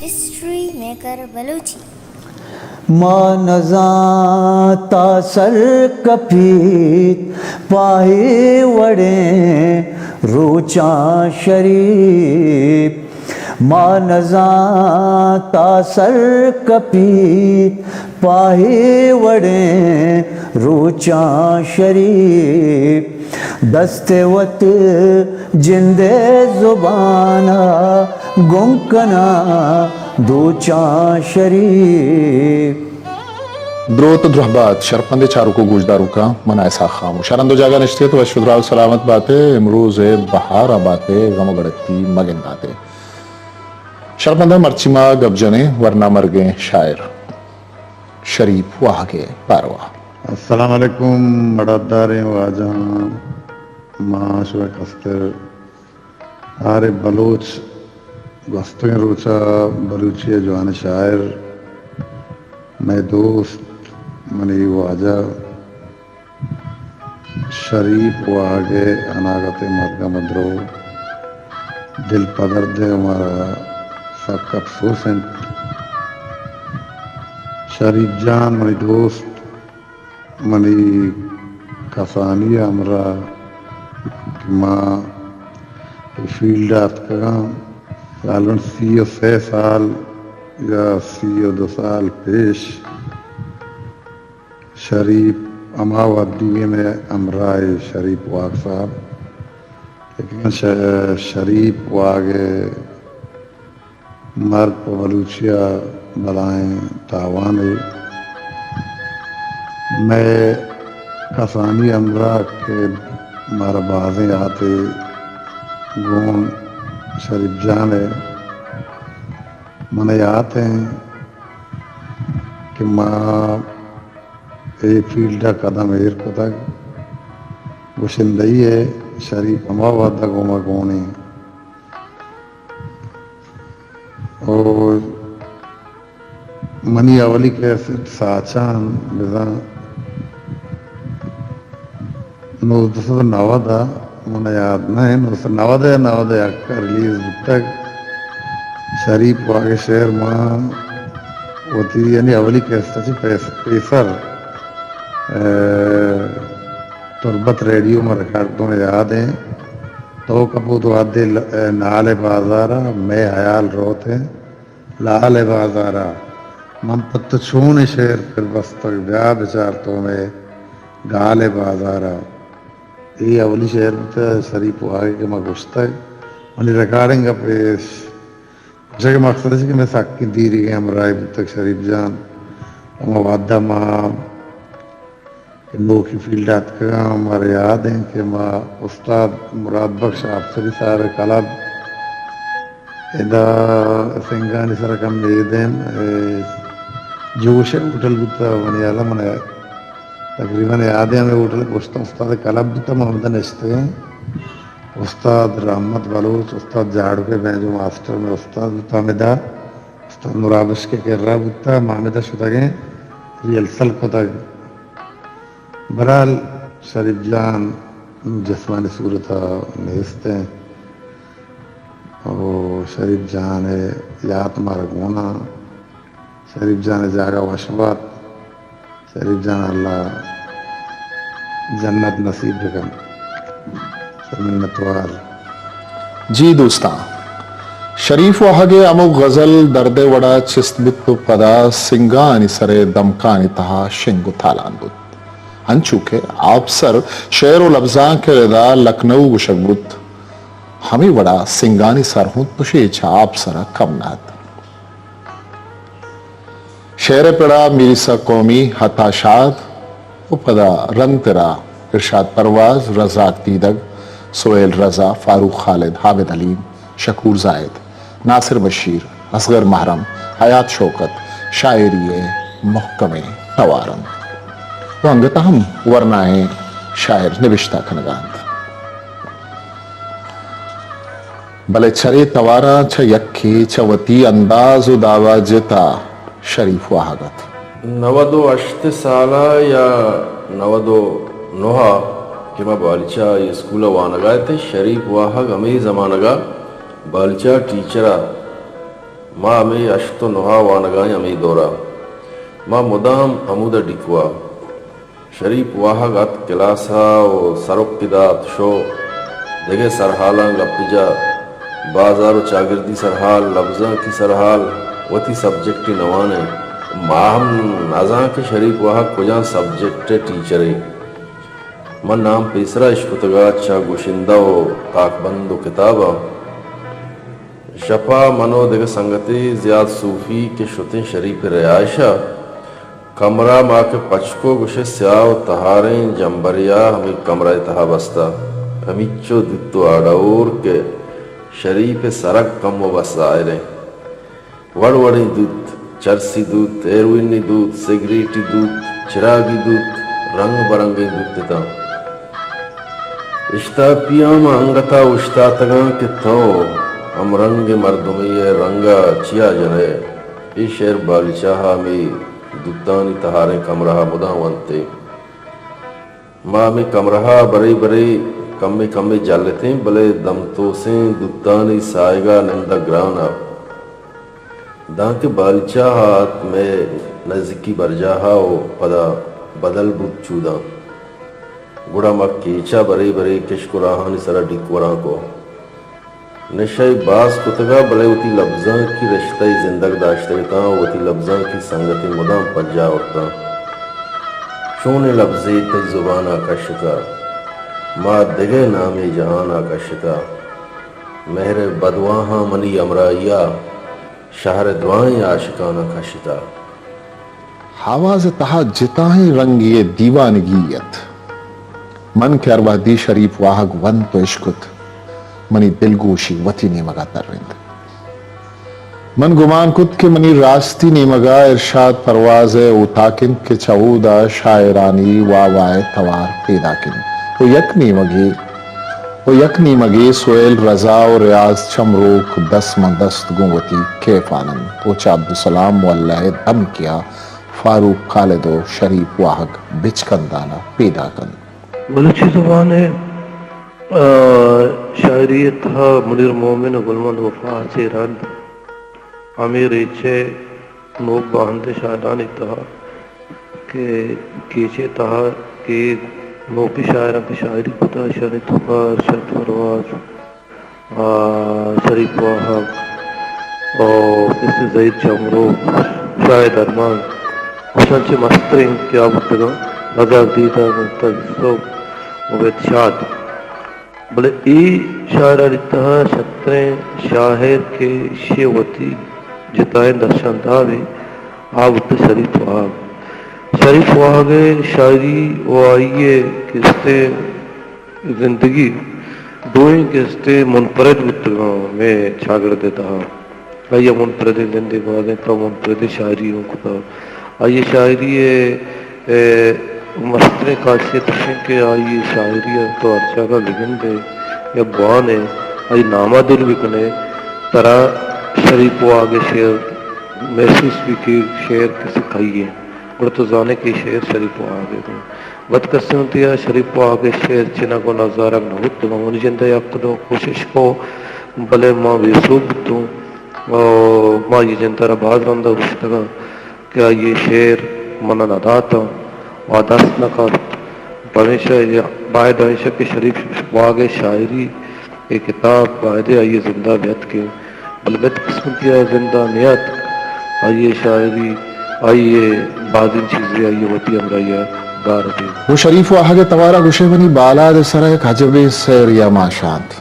ہسٹری میکر بلوچی۔ ما نزانتا سر کپیت پاہے وڑیں روچاں شریف، ما نزانتا سر کپیت پاہے وڑیں روچاں شریف، دست وت جندے زبانا گم کناں دوچاں شریف۔ دروت ءُ درہبات شرپندیں چاروک ءُ گوشداروکاں، من اسحاق خاموش۔ ہر ہند ءُ جاگہ نشتگے تو وش ءُ دراہ ءُ سلامت باتے، امروز ءِ بہار ءَ باتے، غم ءُ گڑتی مگنداتے۔ شرپنداں، مرچی ما گپ جنیں ورنامرگیں شاعر شریف واہگ ءِ باروا۔ السلام علیکم، مڑاداریں واجہاں، ما شمئے کستر عارف بلوچ، گوستگیں روچ ءَ بلوچی ءِ جوانیں شاعر، مئے دوست، منی واجہ شریف واہگ ءِ اناگتیں مرگ ءَ ما درو دل پدرد ایں، مارا سک اپسوس اِنت۔ شریف جان منی دوست، منی کسانی ءِ ہمراہ کہ ما اے فیلڈ ءَ اتکگاں، غالباً سی ءُ سئے سال یا سی ءُ دو سال پیش شریف ہما وھدی مئے ہمراہ ءَ، شریف واہگ صاحب، لیکن ش-، شریف واہگ ءِ مرگ پہ بلوچی ءَ بلاہیں تاوانے۔ مئے کسانی ہمراہ کہ مارا بازیں یات ءَ گوں شریف جان ءَ، من ءَ یات ایں کہ ما اے فیلڈ ءَ قدم ایر کتگ۔ گشندہی ءَ شریف ہما وھد ءَ گوں ما گون ایں۔ او منی اولی کیسٹ ساچان بزاں نوزدہ سد ءُ نود ءَ، من ءَ یات نہ اِنت، نوزدہ سد ءُ نود ءَ یا نود ءُ یک ءَ ریلیز بوتگ۔ شریف واہگ ءِ شعر، ما وتی یعنی اولی کیسٹ ءَ چہ پیس-، پیسر، اے، تربت ریڈیو ما ریکارڈ کتگ، من ءَ یات اِنت۔ تو کپوت وھدے ل-، اے، نال ءِ بازار ءَ، مئے ہیال روت اِنت لال ءِ بازار ءَ، من پہ تو چونیں شعر پر بستگ، بیا بچار تو مئے گال ءِ بازار ءَ۔ اے اولی شعر بوتگ شریف واہگ ءِ کہ ما گوشتگ، منی ریکارڈنگ ءَ پیش۔ گوشگ ءِ مقصد اش کہ مئے سکیں دیریگیں ہمراہے بوتگ شریف جان۔ ہما وھد ءَ ما کہ نوکی فیلڈ ءَ اتکگاں، مارا یات اِنت کہ ما استاد مراد بخش آپسری صاحب ءِ کلب ادا سنگانی سرا کمے دیم، اے، جوش ءِ ہوٹل بوتگ، منی ہیال ءَ من تقریباً یات اِنت، ہمے ہوٹل ءَ پشت ءَ استاد ءِ کلب بوتگ، ما ہمدا نشتگیں۔ استاد رحمت بلوچ، استاد جاڑوک ءِ بینجو ماسٹر مئے استاد بوتگ ہمدا، استاد مراد بخش ءِ کرا بوتگ، ما ہمدا شتگیں، ریہرسل کتگ۔ بہرحال شریف جان جسمانی صورت ءَ نیست اِنت۔ او شریف جان ءِ یات مارا گون اِنت۔ شریف جان ءِ جاگہ وش بات۔ شریف جان ءَ اللہ جنت نصیب بکنت۔ منتوار۔ جی دوستاں، شریف واہگ ءِ ہمک غزل درد ءِ وڑا چست بوت ءُ پدا سنگانی سر ءِ دمکانی تہا شنگ ءُ تالان بوت۔ انچو کہ آپسر شعر ءُ لبزانک ءِ ردا لکھنؤ گوشگ بوت، ہمے وڑا سنگانی سر ہوں تشے چہ آپسر ءَ کم نہ ات۔ شعر ءِ پڑا میر عیسیٰ قومی، عطا شاد ءُ پدا رند ترا ارشاد پرواز، رزاق دیدگ، سہیل رضا، فاروق خالد، عابد حلیم، شکور زاہد، ناصر بشیر، اصغر محرم، حیات شوکت، شاعری ءِ مھکمیں توار اَنت ءُ انگت ءَ ہم ورنائیں شاعر نبشتہ کنگ ءَ اَنت۔ بلے چرے تواراں چہ یکے چہ وتی انداز ءُ دابا جتا شریف واہگ ات۔ نود ءُ ہشت سال ءَ یا نود ءُ نہ ءَ کہ ما بالیچہ ہائی اسکول ءَ وانگ ءَ اتیں، شریف واہگ ہمے زمانگ ءَ بالیچہ ٹیچر ءَ ما ہمے ہشت و نہا وانگائیں ہمے دورا۔ ما مدام ہمودا ڈیکوا۔ شریپ واہگ ات کلاسا و سرک دات شو۔ دگہ سرحالاں گپ جا۔ بازار و چاگردی سرحال، لبزانکی سرحال، وتی سبجیکٹے نوانیں۔ ما ہم نزان کہ شریپ واہگ کجام سبجیکٹے ٹیچرے۔ من نام پیسرا اشکتگات چہ گشندہ و تاکبند و کتاباں۔ شپا من و دگہ سنگتے زیاد صوفی کہ شتیں شریپ رہائشا، کمرہ ما کہ پچ کو گوشے سیاہ و تہاریں جمبریا ہمے کمرہ تہا بستا۔ ہمیچو دوت و آڈور کہ شریپ سرگ کم و بس ظاہریں۔ وڑ وڑیں دوت، چرسی دوت، ہیروئنی دوت، سگریٹی دوت، چراگی دوت، رنگ برنگیں دوت اتاں۔ اشتاپیاں ما انگتا اوشتاتگاں کہ تو ہم رنگ مردمے ء رنگا چیا جنئے؟ اے شعر بالیچاہ ء ہمے دوتانی تہاریں کمرہ ء مدام ونت ء۔ ما ہمے کمرہ ء برے برے کمے کمے جلتیں، بلے دمتوسیں دوتانی ساہگ ء نند ء گران ات۔ دانکہ بالیچاہ ء ات مئے نزیکی برجاہ ء و پدا بدل بوت چوداں۔ گڑا ما کیچ ء برے برے کشک و راہانی سرا ڈیک وراں کو۔ نشہ ء باز کتگا، بلے وتی لبزانکی رشتہ ء زندگ داشتگ اتاں و وتی لبزانکی سنگت ء مدام پجا آورتاں۔ چونیں لبزے تئی زبان ء کشتہ، ما دگہ نامے جہان ء کشتہ۔ مہر ء بدواہاں منی ہمراہی ء شہر ء درائیں عاشقان ء کشتہ۔ آواز ء تہا جتاہیں رنگے ء دیوانگی ات۔ من کہ ہر وہدی شریپ واہگ ونت و اشکت، منی دلگوشی وتی نیمگا ترینت۔ من گمان کت کہ منی راستی نیمگا ارشاد پرواز ء اوتاک انت کہ چہ اودا شاعرانی واہ واہ ء توار پیداک انت و یک نیمگے و یک نیمگے سہیل رضا و ریاض چمروک دست ماں دست گوں وتی کیفان انت و چہ عبدالسلام مولہ ء دمکیا فاروق خالد و شریپ واہگ بچکندانا پیداک انت۔ بلوچی زبان ء، آ، شاعری ء تہا منیر مومن و گل محمد وفا ء چہ رند ہمے ریچ ء نوک باہندیں شاعرانی تہا کہ کیچ ء تہا کہ نوکیں شاعراں کہ شاعری کتہ، اشانی توکا ارشد پرواز، آ، شریف واہگ، او، کسے زہیر چمرو، شاہد ارمان، اشاں چہ مستریں کہ آ بوتگاں، رزاق دیدہ، ممتاز یوسف، عبید شاد۔ بلے اے شاعرانی تہا شتریں شاعر کہ ایشی ء وتی جتائیں درشاندابے آ بوتہ شریف واہگ۔ شریف واہگ ء شاعری و آئی ء کستیں زندگی دوئیں کستیں منفرد بوتگاں مئے چاگرد ء تہا۔ آئی ء منفردیں زندے گوازینتہ و منفردیں شاعری اوں کتہ۔ آئی ء شاعری ء، ء، مستریں خاصیت اش انت کہ آئی ء شاعری ء تو ہر جاگہ بگندئے یا بوانئے، آئی نام ء در بکنئے، ترا شریف واہگ ء شعر محسوس بی کہ شعر کسے کئی انت، گڑا تو زانئے کہ اے شعر شریف واہگ ء انت۔ بدقسمتی ء شریف واہگ ء شعر چنگ و نزارگ نہ بوتگاں۔ منی جند ء یک دو کوشش کو، بلے ما بے سوب بوتوں۔ او ما اے جند ء را باز رند ء گوشتگ ء کہ آئی ء شعر من ء نہ داتاں، آ دست نہ کپت۔ پمیشا اے باید ہمیش ات کہ شریف واہگ ء شاعری اے کتاب بایدے آئی ء زند ء بیاتکیں، بلے بدقسمتی ء زند ء نیاتک۔ آئی ء شاعری، آئی ء بازیں چیزے آئی ء وتی ہمراہی ء دار اتیں۔ گوں شریف واہگ ء توار ء گوشئے منی بالاد ء سر ء یک عجبیں سہرے ء ماشاں ات۔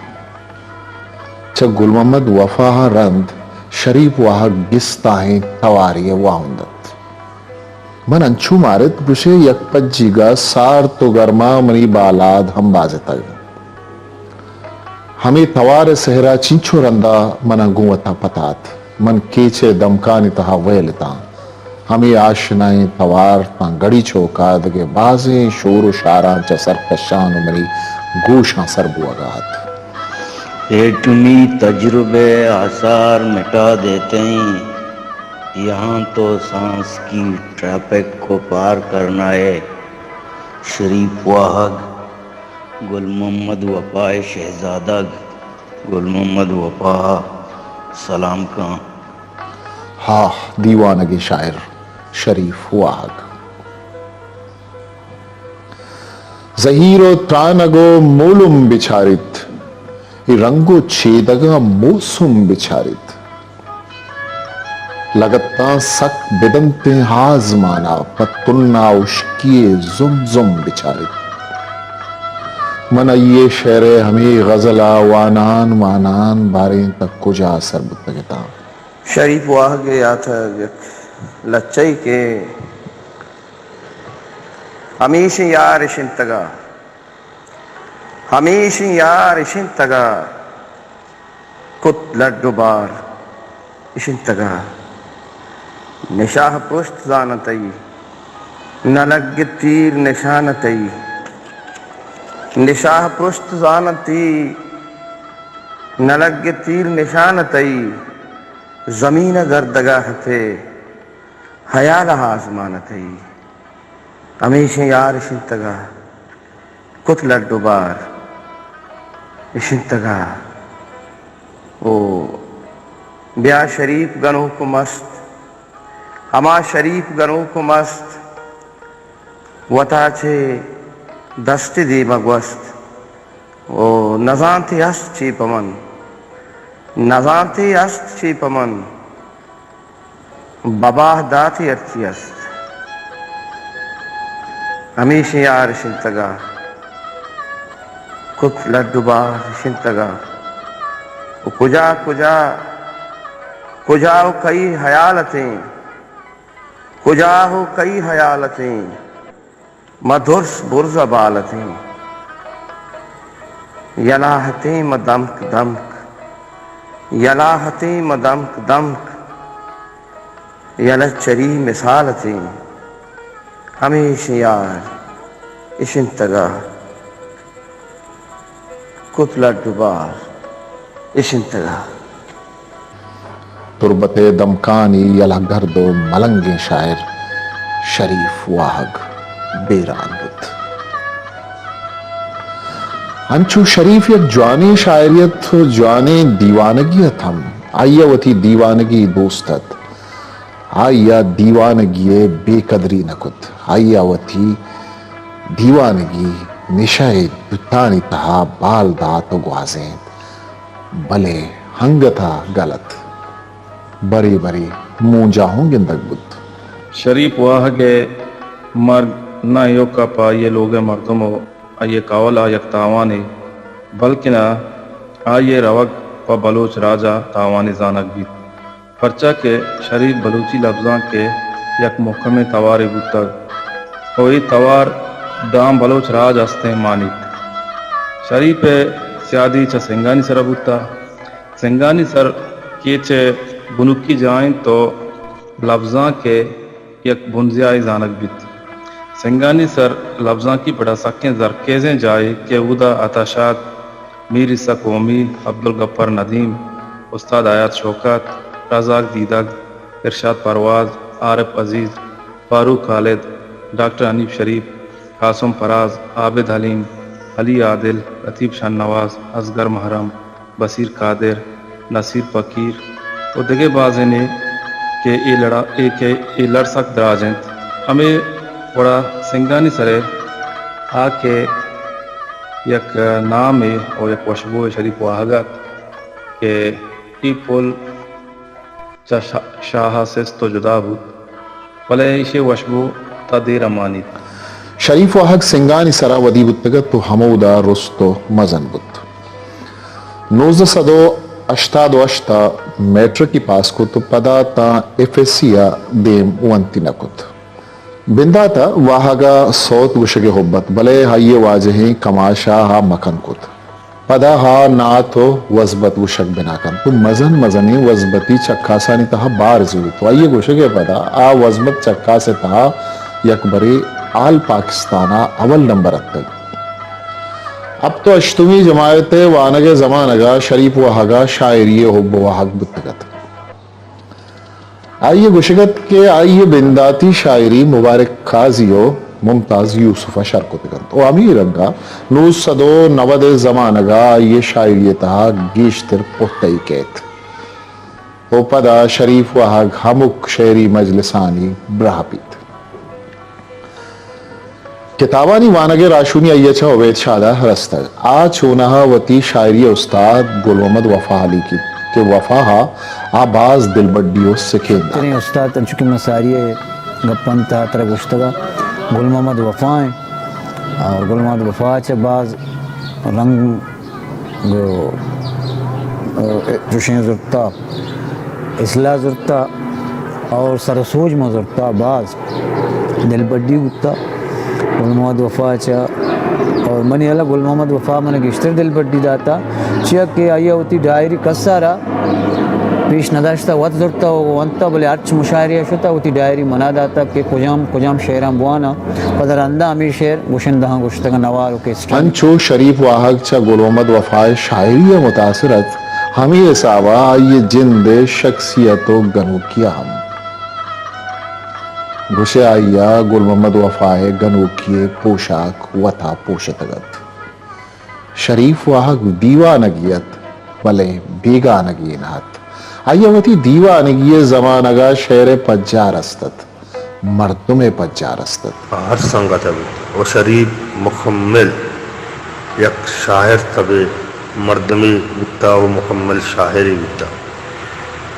چہ گل محمد وفا ء رند شریف واہگ گستاہیں توارے ء واہند ات۔ من انچو مارت گوشئے یک پجیگا سارت و گرما منی بالاد ہم بازتگ۔ ہمے توار ء سہرا چینچو رندا منا گوں وتا پتات۔ من کیچ ء دمکانی تہا ویل اتاں۔ ہمے آشنائیں توار تاں گڑی چوکا دگہ بازیں شور و شاراں چہ سر کشان و منی گوشاں سر بوگا ات۔ ایٹمی تجربے آثار مٹا دیتے ہیں، یہاں تو سانس کی ٹریفک کو پار کرنا ہے۔ شریف واہگ، گل محمد وفا ء شہزادگ، گل محمد وفا ء سلام کاں۔ ہاہ، دیوانگیں شاعر شریف واہگ۔ زہیر ءُ ترانگ ءُ مولم بچاریت، اے رنگ ءُ چیدگ ءَ موسم بچاریت۔ لگتاں سک بدنتیں آزمان ءَ، پہ تنا ہشکی ءِ زم زم بچاریت۔ من آئی ءِ شعر ءِ ہمے غزل ءَ وانان وانان باریں تہ کجا سر بوتگ اتاں۔ شریف واہگ ءِ یاتگ یک لچہ یے کہ ہمیشیں یار اشنتگ ءَ، ہمیشیں یار اشنتگ ءَ، کت لڈ ءُ بار اشنتگ ءَ۔ نشاہ پرشت زاناں تئی، نہ لگ تیر نشان تئی۔ نشاہ پرشت زاناں تئی، نہ لگ تیر نشان تئی۔ زمین ءِ گردگ ءَ ہتے، ہیال ءِ آزمان تئی۔ ہمیشیں یار اشنتگ ءَ، کت لڈ ءُ بار اشنتگ ءَ۔ او بیا شریف گنوک ءُ مست، ہما شریف گنوک ءُ مست، وتا چہ دست ءِ دیم ءَ گوست۔ او نزانتے است چے پہ من، نزانتے است چے پہ من۔ بباہ داتی ہرچی است۔ ہمیشیں یار اشنتگ ءَ، کت لڈ ءُ بار اشنتگ ءَ۔ ءُ کجا، کجا، کجا ءُ کئی ہیال اتیں، کجا ءُ کئی ہیال اتیں۔ ما درس برز ءَ بال اتیں، یلا اتیں ما دمک دمک، یلا اتیں ما دمک دمک، یلہ چری مثال اتیں، ہمیشیں یار اشنتگ ءَ۔ کت لڈ ءُ بار اشنتگ ءَ۔ تربت ءِ دمکانی یلہ گرد ءُ ملنگیں شاعر شریف واہگ بیران بوت۔ انچو شریف یک جوانیں شاعرے ات ءُ جوانیں دیوانگے ات ہم۔ آئی ءَ وتی دیوانگی دوست ات۔ آئی ءَ دیوانگی ءِ بے قدری نہ کت۔ آئی ءَ وتی دیوانگی نشہ ءِ دوتانی تہا بال دات ءُ گوازینت، بلے انگت ءَ گل ات۔ برے برے مونجا ہوں گندگ بوت۔ شریف واہگ ءِ مرگ نہ ایوک ءَ پہ آئی ءِ لوگ ءِ مردم ءُ آئی ءِ کہول ءَ یک تاوانے، بلکنا آئی ءِ روگ پہ بلوچ راج ءَ تاوانے زانگ بیت۔ پرچا کہ شریف بلوچی لبزانک ءِ یک مھکمیں توارے بوتگ ءُ اے توار داں بلوچ راج ءَ استیں مانیت۔ شریف ءِ سیادی چہ سنگانی سر ءَ بوتگ۔ سنگانی سر کیچ ءِ بنکی جاہ اِنت ءُ لبزانک ءِ یک بنزیاہے زانگ بیت۔ سنگانی سر لبزانکی پڑ ءَ سکیں زرکیزیں جاہے کہ اودا عطا شاد، میر عیسی قومی، عبدالغفار ندیم، استاد حیات شوکت، رزاق دیدگ، ارشاد پرواز، عارف عزیز، فاروق خالد، ڈاکٹر حنیف شریف، قاسم فراز، عابد حلیم، علی عادل، لطیف شاہنواز، اصغر محرم، بصیر قادر، نصیر فقیر ءُ دگہ بازینے کہ اے لڑا، اے کہ اے لڑ سک دراج اِنت۔ ہمے وڑا سنگانی سر ءَ آ کہ یک نامے ءُ یک وشبوئے شریف واہگ ءَ اَت کہ اے پل چہ شا-، شاہ ءَ سست ءُ جدا بوت، بلے ایشی ءِ وشبو تاں دیر ءَ مانیت۔ شریف واہگ سنگانی سر ءَ ودی بوتگ اَت ءُ ہمودا رست ءُ مزن بوت۔ نوزدہ سد ءُ ہشتاد ءُ ہشت ءَ میٹرکی پاس کت ءُ پدا تاں ایف ایس سی ءَ دیم ونتی نہ کت۔ بندات ءَ واہگ ءَ سوت گوشگ ءِ حب اَت، بلے آئی ءِ واجہیں کماش ءَ آ مکن کت۔ پدا آ نعت ءُ وزبت گوشگ بنا کنت ءُ مزن مزنیں وزبتی چکاسانی تہا بار زوریت ءُ آئی ءِ گوشگ ءَ پدا آ وزبت چکاس ءِ تہا یکبرے آل پاکستان ءَ اول نمبر ءَ اتک۔ ہپت ءُ ہشتمی جماعت ءِ وانگ ءِ زمانگ ءَ شریف واہگ ءَ شاعری ءِ حب ءُ واہگ بوتگ اَت۔ آئی ءِ گوشگ اَت کہ آئی ءِ بنداتی شاعری مبارک قاضی ءُ ممتاز یوسف ءَ شر کتگ اَنت ءُ ہمے رنگ ءَ نوزدہ سد ءُ نود ءِ زمانگ ءَ آئی ءِ شاعری ءِ تہا گیشتر پہتئی کیت۔ و پدا شریف واہگ ہمک شعری مجلسانی براہ بیت۔ کتابانی وانگ ء راہشونی آئی ء چہ عبید شاد ء رستگ۔ آ چوناہا وتی شاعری ء استاد گل محمد وفا ء لیکیت کہ وفا ء آ باز دلبڈی و سکین دات۔ بہترین استاد، انچو کہ من ساری ء گپانی تہا ترا گوشتگ ء، گل محمد وفا انت۔ اور گل محمد وفا ء چہ باز رنگ گو، ء، چوشیں زرتا، اصلاح زرتا اور سر و سوج ما زرتا، باز دلبڈی بوتا گل محمد وفا چا۔ اور منی ہیالا گل محمد وفا من گیشتر دلبڈی داتا، چیا کہ آئی ء وتی ڈائری کس ء را پیش نداشتا، وت زرتا و ونتا، بلے ہرچ مشاعرے ء شتا وتی ڈائری منا داتا کہ کجام کجام شعراں بوانا، پدا رندا ہمے شعر گشندہاں گشتگ، نوار و کیسٹ۔ انچو شریف واہگ چہ گل محمد وفا ء شاعری ء متاثر ات، ہمے حساب ء آئی ء جند ء شخصیت و گنوکی ء ہم۔ گوشے آئی ء گل محمد وفا ء گنوکی ء پوشاک وتا پوشتگ ات۔ شریف واہگ دیوانگی ات، بلے بیگانگی نہ ات۔ آئی ء وتی دیوانگی ء زمانگ ء شعر ء پجار است ات۔ مردم ء پجار است ات۔ ہر سنگت ء بیت و شریف مکمل یک شاعر تبے مردمے بوتا و مکمل شاعرے بوتا۔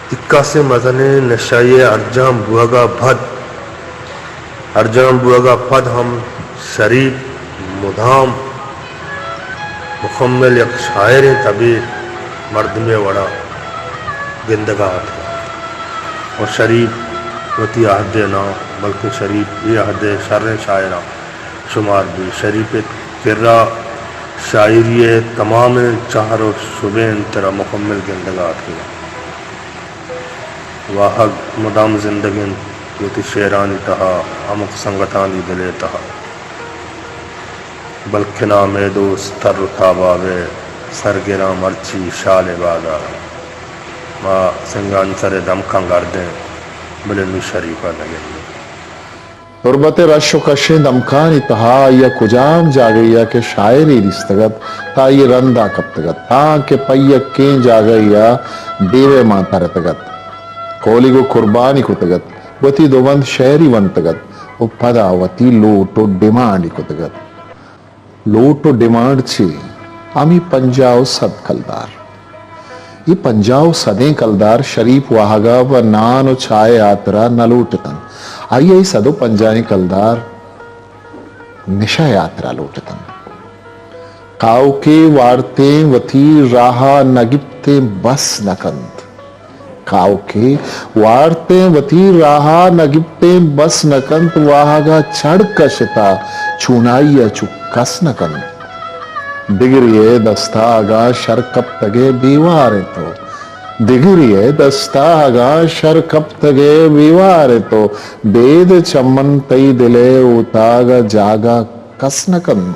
تکاسیں مزنیں نشہ ء ارجان بوہگا پد، ارجان بوہگا پد ہم شریف مدام مکمل یک شاعریں تبے مردمے وڑا گندگا اتکگ۔ و شریف وتی عہد ء نہ، بلکیں شریف اے عہد ء شریں شاعراں شمار بیت۔ شریف ء کرا شاعری ء تمامیں چہر و شبین ترا مکمل گندگا اتکگ۔ واہگ مدام زندگ انت وتی شعرانی تہا، ہمک سنگتانی دل ء تہا۔ بلکنا مئے دوست تر و تاباب ء سرگراں مرچی شال ء بازار۔ ما سنگانی سر ء دمکاں گردیں، بلے نوں شریف ء نہ گندیں۔ تربت ء رش و کشیں دمکانی تہا آئی ء کجام جاگہے ء کہ شاعرے دیستگ ات، تہ آئی ء رندا کپتگ ات، تانکہ پہ یکیں جاگہے ء دیو ء مان ترتگ ات، کولیگ و کربانی کتگ ات، وتی دوبند شعری ونتگ ات و پدا وتی لوٹ و ڈیمانڈی کتگ ات۔ لوٹ و ڈیمانڈ چے؟ ہمے پنجاہ و سد کلدار۔ اے پنجاہ و سدیں کلدار شریف واہگ ء پہ نان و چاہ ء ہاترا نہ لوٹ اتنت۔ آئی ء اے سد و پنجاہیں کلدار نشہ ء ہاترا لوٹ اتنت۔ کاوکے وارتیں وتی راہ ء نہ گپتیں بس نہ کنت۔ کاوکے وارتیں وتی راہ ء نہ گپتیں بس نہ کنت، واہگ ء چڑ کشتا چونائی ء چو کس نہ کنت۔ دگرے ء دستا اگاں شر کپتگ ء بیوار انت و دگرے ء دستا اگاں شر کپتگ ء بیوار انت و بید چمن تئی دل ء اوتاگ ء جاگہ کس نہ کنت۔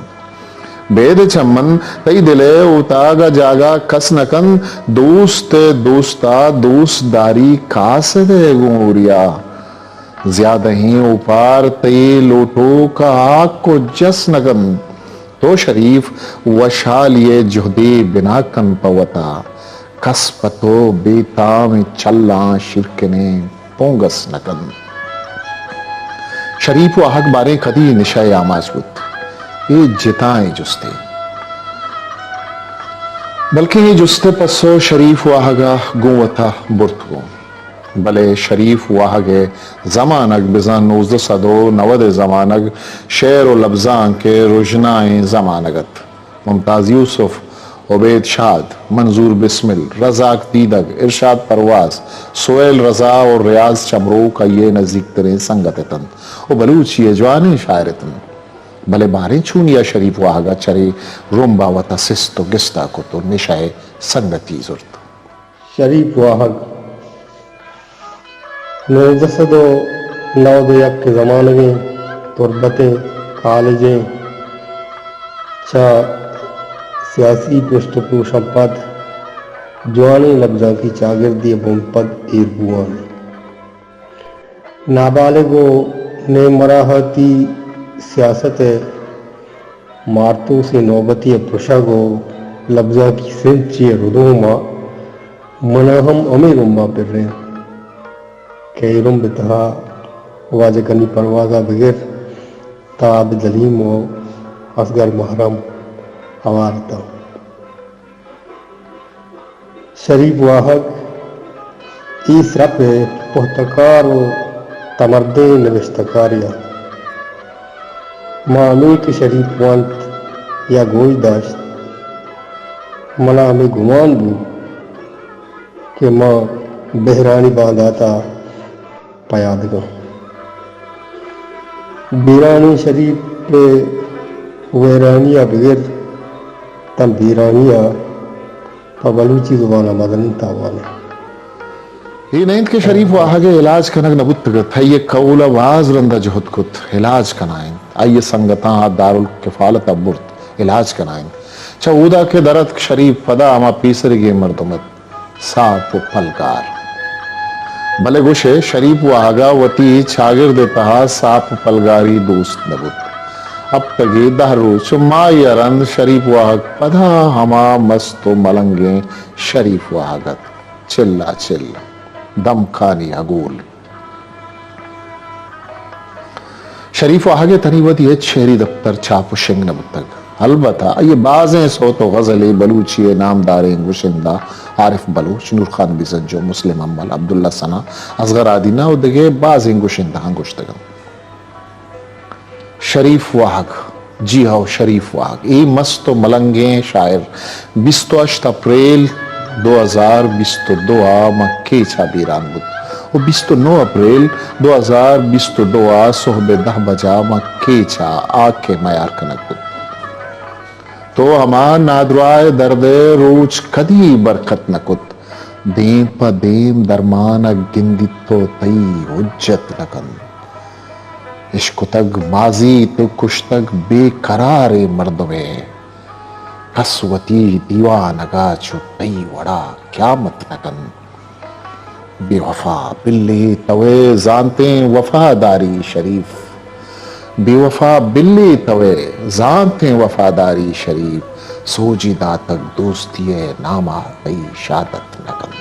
بید چمن تئی دل ء اوتاگ ء جاگہ کس نہ کنت۔ دوست ء دوست ء دوست داری کاسد ء گوں اوریا۔ زیادہیں اوپار تئی لوٹوک ء ہاک و جس نہ کنت۔ تو شریف وشھالی ء جہدے بنا کن پہ وتا۔ کس پہ تو بے تامیں چلاں شیرکنیں پونگس نہ کنت۔ شریف واہگ باریں کدی نشہ ء آماچ بوت؟ اے جتائیں جستے۔ بلکیں اے جست ء پسو شریف واہگ ء گوں وتا برت گوں۔ بلے شریف واہگ ء زمانگ بزاں نوزدہ سد و نود ء زمانگ شعر و لبزانک ء رژنائیں زمانگ ات۔ ممتاز یوسف، عبید شاد، منظور بسمل، رزاق دیدگ، ارشاد پرواز، سہیل رضا و ریاض چمروک آئی ء نزیک تریں سنگت اتنت و بلوچی ء جوانیں شاعر اتنت۔ بلے باریں چونیا شریف واہگ ء چرے رمب ء وتا سست و گستا کت و نشہ ء سنگتی زرت۔ شریف واہگ نوزدہ سد و نود و یک ء زمانگیں تربتیں کالجیں چہ سیاسی پشت و پروشاں پد جوانیں لبزانکی چاگردے ء بنپد ایر بوان انت۔ نابالغ و نیم مراہتی سیاست ء مارتوسیں نوبتی ء پرشگ و لبزانکی سنچی ء ردوم ء من ء ہم ہمے رمباں پرینت۔ ایرمب ءِ تہا واجہ غنی پرواز ءَ بگر تا عابد حلیم ءُ اصغر محرم ہوار اتاں۔ شریف واہگ اے سرپ ءِ پہتکار ءُ تمردیں نبشتہ کارے ات۔ ما ہمے کہ شریف ونت یا گوش داشت، منا ہمے گمان بوت کہ ما بہرانی باندات ءَ پیادگاں۔ بیرانی شریف ءِ ویرانی ءَ بگر تاں بیرانی ءَ پہ بلوچی زبان ءَ مزنیں تاوانے۔ اے نہ انت کہ شریف واہگ ءِ علاج کنگ نہ بوتگ ات، آئی ءِ قول ءَ باز رند ءَ جہد کت، علاج کنائینت۔ آئی ءِ سنگتاں آ دارالکفالت ءَ برت، علاج کنائینت۔ چہ اودا کہ در اتک شریف پدا ہما پیسریگیں مردم ات۔ ساپ ءُ پلگار۔ بلے گوش ئے شریف واہگ ءَ وتی چاگرد ءِ تہا ساپ ءُ پلگاری دوست نہ بوت۔ ہپتگے دہ روچ ءُ ماہے ءَ رند شریف واہگ پدا ہما مست ءُ ملنگیں شریف واہگ ات۔ چل ءَ چل، دمکانی ہگول۔ شریف واہگ ءِ تنی وتی ہچ شعری دپتر چاپ ءُ شنگ نہ بوتگ۔ البتہ آئی ءِ بازیں سوت ءُ غزلے بلوچی ءِ نامداریں گشندہ عارف بلوچ، نورخان بزنجو، مسلم حمل، عبداللہ ثنا، اصغر آدینہ ءُ دگہ بازیں گشندہاں گوشتگ انت۔ شریف واہگ، جی ہو، شریف واہگ، اے مست ءُ ملنگیں شاعر بیست ءُ ہشت اپریل دو ہزار بیست ءُ دو ءَ ماں کیچ ءَ بیران بوت ءُ بیست ءُ نو اپریل دو ہزار بیست ءُ دو ءَ سہب ءِ دہ بج ءَ ماں کیچ ءَ ہاک ءِ میار کنگ بوت۔ تو ہما نادراہ ءِ درد ءِ روچ کدی برکت نہ کت، دیم پہ دیم درمان ءَ گندیت ءُ تئی حجت نہ کنت۔ اشکتگ ماضی تو کشتگ بے قراریں مردمے، کس وتی دیوانگ ءَ چو تئی وڑا قیامت نہ کنت۔ بے وفا بلے توئے زانتیں وفاداری شریف، بے وفا بلے توئے زانتیں وفاداری شریف، سوجی داتگ دوستی ءِ نام ءَ تئی شہادت نہ کنت۔